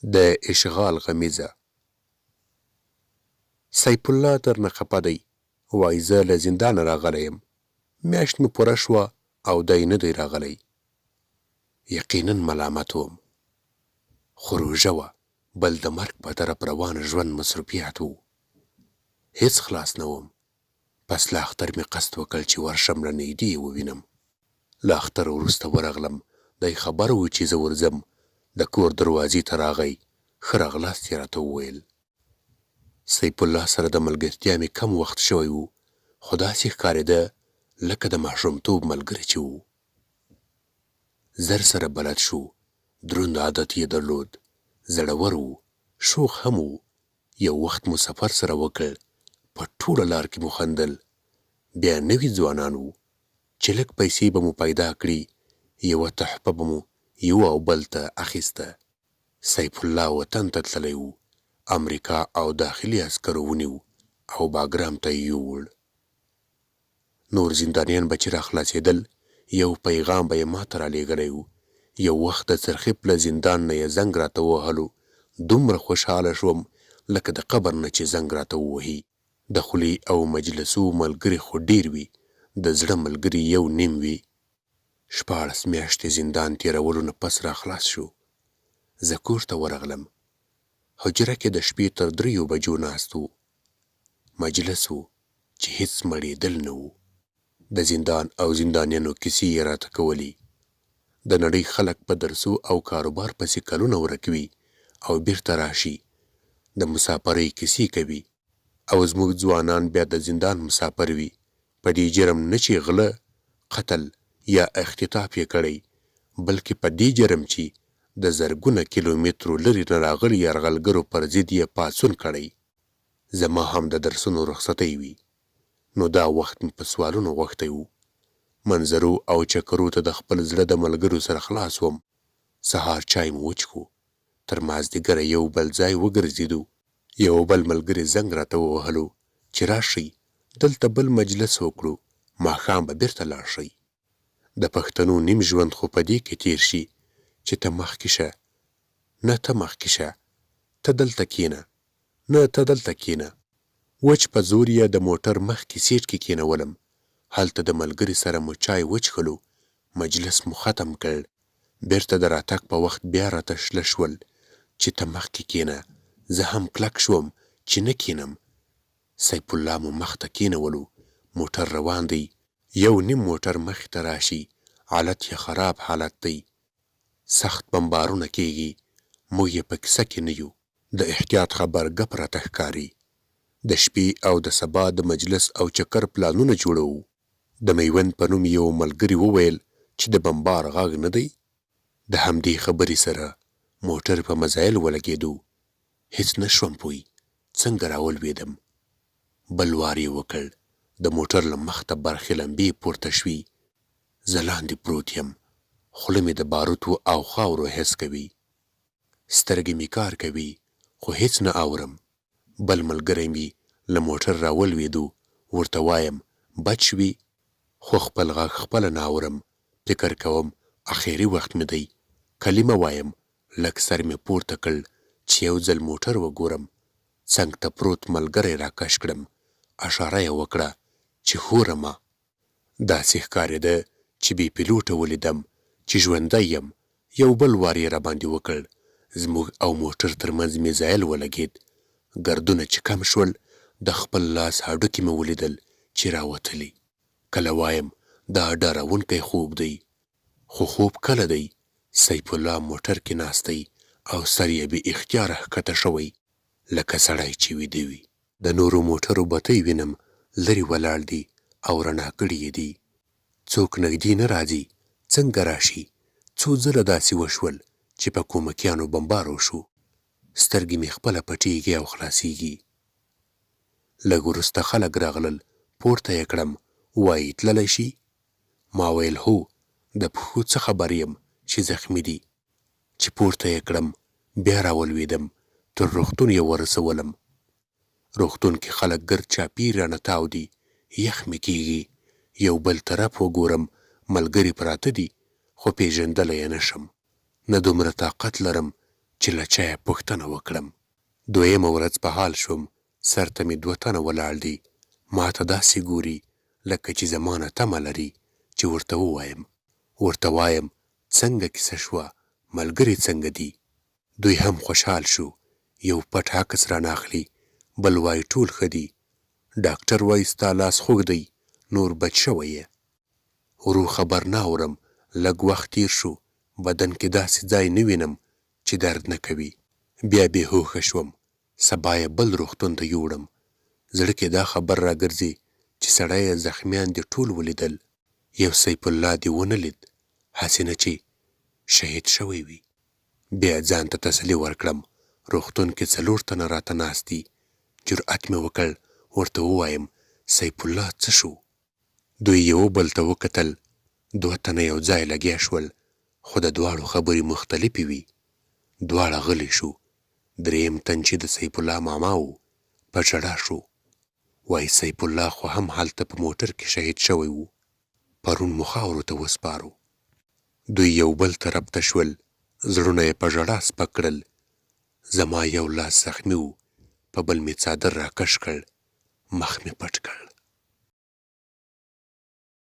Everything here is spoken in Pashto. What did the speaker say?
د اشغال غمیزه. سیف الله درنه خپه دی، وایي زه له زندانه راغلی یم، میاشت مې پوره شوه او دی نه دی راغلی. یقینا ملامت وم، خو روژه وه، بل د مرګ په طرف روان ژوند مصروفیات وو. هیڅ خلاص نه وم. پس له اختر مې قصد وکړ چې ورشم له نږدې یې ووینم. له اختر وروسته ورغلم، دی خبر و چې زه ورځم، د کور دروازې ته راغی، ښه راغلاست یې راته وویل. سیف الله سره د ملګرتیا مې کم وخت شوی و، خو داسې ښکارېده لکه د ماشومتوب ملګری چې و. زر سره بلد شو، دروند عادت یې درلود، زړور و، شوخ هم و، یو وخت مو سفر سره وکړ، په ټوله لار کې مو خندل، بیا نوي ځوانان وو، چې لږ پیسې به مو پیدا کړي، یوه تحفه به مو یو او بل ته اخیسته. سیف الله وطن ته تللی و، امریکا او داخلي عسکرو ونیو او باګرام ته یې یووړ. نور زندانیان به چې راخلاصېدل، یو پیغام به یې ماته رالېږلی و. یو وخت د څرخي پله زندان نه یې زنګ راته ووهلو، دومره خوشحاله شوم لکه د قبر نه چې زنګ راته ووهي. د خولې او مجلسو ملګري خو ډېر وي، د زړه ملګري یو نیم وي. 16 میاشتې زندان تېرولو نه پس راخلاص شو. زه کور ته ورغلم. حجره کې د شپې تر دریو بجو ناست وو. مجلس و چې هیڅ مړېدل نه وو. د زندان او زندانیانو کیسې یې راته کولې. د نړۍ خلک په درسو او کاروبار پسې کلونه ورک وي او بیرته راشي، د مساپرۍ کیسې کوي او زموږ ځوانان بیا د زندان مساپر وي، په دې جرم نه چې غله، قتل یا اختطاف یې کړی، بلکې په دې جرم چې د زرګونه کیلومترو لرې نه راغلي یرغلګرو پر ضد یې پاڅون کړی. زما هم د درسونو رخصتۍ وي، نو دا وخت مې په سوالونو غوښتی و. منظرو او چکرو ته د خپل زړه د ملګرو سره خلاص وم. سهار چای مو وچښو. تر مازدیګره یو بل ځای وګرځېدو. یوه بل ملګري زنګ راته ووهلو چې راشئ دلته بل مجلس وکړو، ماښام به بېرته لاړ شئ. د پښتنو نیم ژوند خو په دې کې تېر شي چې ته مخکې شه، نه ته مخکې شه، ته دلته کېنه، نه ته دلته کېنه. وچ په زور یې د موټر مخکې سیټ کې کېنولم. هلته د ملګري سره مو چای وچښلو، مجلس مو ختم کړ. بېرته د راتګ په وخت بیا راته شله شول چې ته مخکې کېنه، زه هم کلک شوم چې نه کېنم. سیف الله مو مخته کېنولو، موټر روان دی، یو نیم موټر مخې ته راشي، حالت یې خراب حالت دی، سخت بمبارونه کېږي، موږ یې په کیسه کې نه یو. د احتیاط خبر ګپ راته ښکاري. د شپې او د سبا د مجلس او چکر پلانونه جوړوو. د میوند په نوم یوه ملګري وویل چې د بمبار غږ نه دی؟ د همدې خبرې سره موټر په مزایل ولګېدو. هېڅ نه شوم پوی، څنګه راولوېدم. بل وار یې وکړ، د موټر له مخته برخې لمبې پورته شوې. زه لاندې پروت یم، خوله مې د باروتو او خاورو حس کوي. سترګې مې کار کوي خو هېڅ نه اورم. بل ملګری مې له موټر راولوېدو، ورته وایم بچ شوې؟ خو خپل غږ خپله نه اورم، فکر کوم اخري وخت مې دی، کلمه وایم، لږ سر مې پورته کړ چې یو ځل موټر وګورم، څنګ ته پروت ملګری راکش کړم، اشاره یې وکړه چې ښوره ما. داسې ښکارېده چې بې پیلوټه ولیدم چې ژوندی یم، یو بل وار یې راباندې وکړ، زموږ او موټر تر منځ میزایل ولګېد، ګردونه چې کم شول، د خپل لاس هډوکي مې ولیدل چې راوتلي. کله وایم دا ډارونکی خوب دی، خو خوب کله دی، سیف الله موټر کې ناست دی او سر یې بې اختیاره ښکته شوی، لکه سړی چې ویده وي. د نورو موټرو بتۍ وینم، لرې ولاړ دي او رڼا کړي یې دي. څوک نږدې نه راځي، څنګه راشي؟ څو ځله داسې وشول چې په کومکیانو بمبار وشو. سترګې مې خپله پټېږي او خلاصېږي. لږ وروسته خلک راغلل، پورته یې کړم، وايي تللی شي؟ ما ویل هو، د پښو څه خبر یم چې زخمي دي. چې پورته یې کړم، بیا راولوېدم، تر روغتون یې ورسولم. روغتون کې خلک ګرد چاپېر رانه تاو دي، یخ مې کېږي. یو بل طرف وګورم، ملګري پراته دي، خو پېژندلی یې نه شم. نه دومره طاقت لرم چې له چا یې پوښتنه وکړم. دویمه ورځ په حال شوم، سر ته مې دوه تنه ولاړ دي، ماته داسې ګوري لکه چې زما نه تمه لري چې ورته ووایم. ورته وایم څنګه کیسه شوه، ملګري څنګه دي؟ دوی هم خوشحال شو، یو پټ عکس رانه اخلي، بل وايي ټول ښه دي، ډاکټر وايي ستا لاس خوږ دی، نور بچ شوی یې. ورو خبر نه اورم، لږ وخت تېر شو، بدن کې داسې ځای نه وینم چې درد نه کوي. بیا بې هوښه شوم، سبا یې بل روغتون ته یوړم، زړه کې دا خبر راګرځي چې سړیه زخمیان دې ټول ولیدل، یو سیف الله دې ونه لید، هسې نه چې شهید شوی وي. بیا ځان ته تسلي ورکړم، روغتون کې څلور تنه راته ناست دي، جرئت مې وکړ ورته ووایم سیف الله څه شو؟ دوی یوه بل ته وکتل، دوه تنه یو ځای لګیا شول، خو د دواړو خبرې مختلفې وي، دواړه غلي شو، درېیم تن چې د سیف الله ماما و، په ژړا شو، وایي سیف الله خو هم هلته په موټر کې شهید شوی و، پرون مو خاورو ته وسپارو. دوی یو بل طرف ته شول، زړونه یې په ژړا سپک کړل، زما یو لاس زخمي و، په بل مې څادر راکش کړ، مخ مې پټ کړ.